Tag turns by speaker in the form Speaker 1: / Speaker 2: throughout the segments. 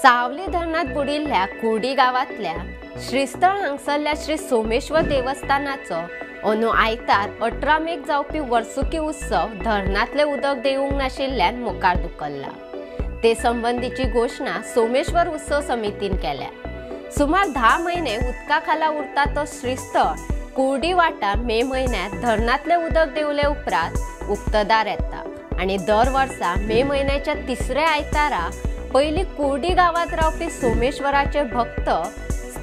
Speaker 1: सावली धरणात बुडिल्ल्या कुर्डी गांवांतल्या श्रीस्थळ हांगसरल्या श्री सोमेश्वर देवस्थानाचो अंदू आयतार 18 मेक जावपी वर्सुकी उत्सव धरणांतलें उदक देंवूंक नाशिल्ल्यान मुखार धुकल्ला। ते संबंदीची घोशणा सोमेश्वर उत्सव समितीन केल्या। सुमार 10 म्हयने उदका खाला उरता तो श्रीस्थळ कुर्डी वाठार मे म्हयन्यांत धरणांतलें उदक देंवले उपरांत उक्तदार येता आनी दर वर्सा मे म्हयन्याच्या तिसऱ्या आयतारा पयली कुर्डी गांवांत रावपी सोमेश्वराचे भक्त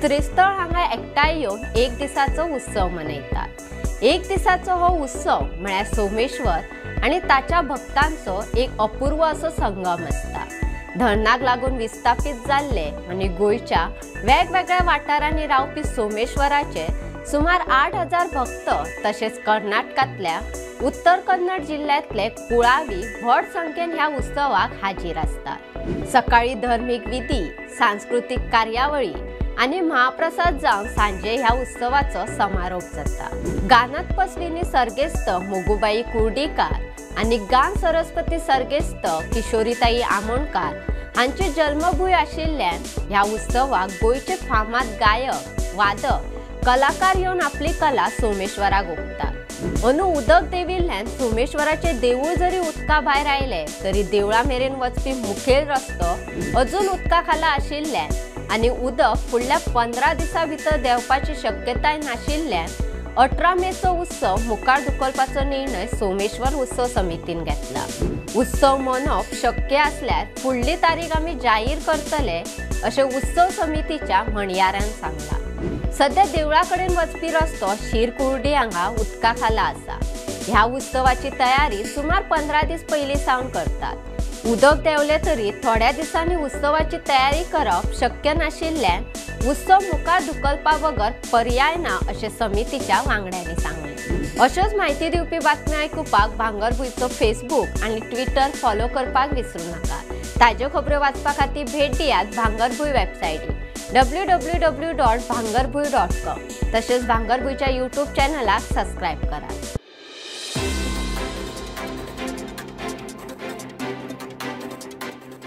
Speaker 1: श्रीस्थळ हांगा एकठांय येवन एक दिसाचो उत्सव मनयतात। एक दिसाचो हो उत्सव म्हळ्यार सोमेश्वर आनी ताच्या भक्तांचो एक अपूर्व असो संगम आसता। धरणाक लागून विस्थापीत जाल्ले आनी गोंयच्या वेगवेगळ्या वाठारांनी रावपी सोमेश्वराचे सुमार 8000 भक्त तशेंच कर्नाटकांतल्या उत्तर कन्नड जिल्ल्यांतले कुळावी व्हड संख्येन ह्या उत्सवाक हाजीर आसतात। सकाळी धर्मीक विधी, सांस्कृतीक कार्यावळी आनी महाप्रसाद जावन सांजे ह्या उत्सवाचो समारोप जाता। गानातपस्विनी सर्गेस्त मोगुबाई कुर्डीकार आनी गान सरस्वती सर्गेस्त किशोरीताई आमोणकार हांची जन्मभूंय आशिल्ल्यान ह्या उत्सवाक गोंयचे फामाद गायक, वादक, कलाकार येवन आपली कला सोमेश्वराक ओंपतात। अंदू उदक देंविल्ल्यान सोमेश्वराचें देवूळ जरी उदका भायर आयलें तरी देवळा मेरेन वचपी मुखेल रस्तो अजून उदका खाला आशिल्ल्यान आनी उदक फुडल्या 15 दिसां भितर देंवपाची शक्यताय नाशिल्ल्यान 18 मेचो उत्सव मुखार धुकलपाचो निर्णय सोमेश्वर उत्सव समितीन घेतला। उत्सव मनोवप शक्य आसल्यार फुडली तारीख आमी जाहीर करतले अशें उत्सव समितीच्या म्हणयाऱ्यान सांगलां। सध्या देवळा कडेन वचपी रस्तो शीर कुर्डी हांगा उदका खाला आसा। ह्या उत्सवाची तयारी सुमार 15 दीस पयलीं सावन करतात। उदक देंवलें तरी थोड्या दिसांनी उत्सवाची तयारी करप शक्य नाशिल्ल्यान उत्सव मुखार धुकलपा बगर पर्याय ना अशें समितीच्या वांगड्यांनी सांगलें। अश्योच म्हायती दिवपी बातम्यो आयकुपाक भांगरभूंयचो फेसबूक आनी ट्विटर फॉलो करपाक विसरूं नाका। ताज्यो खबऱ्यो वाचपा खातीर भेट दियात भांगरभूंय वेबसायटीर www.bhangarbhuy.com तशेंच भांगरभूंयच्या यूट्यूब चॅनलाक सबस्क्रायब करात।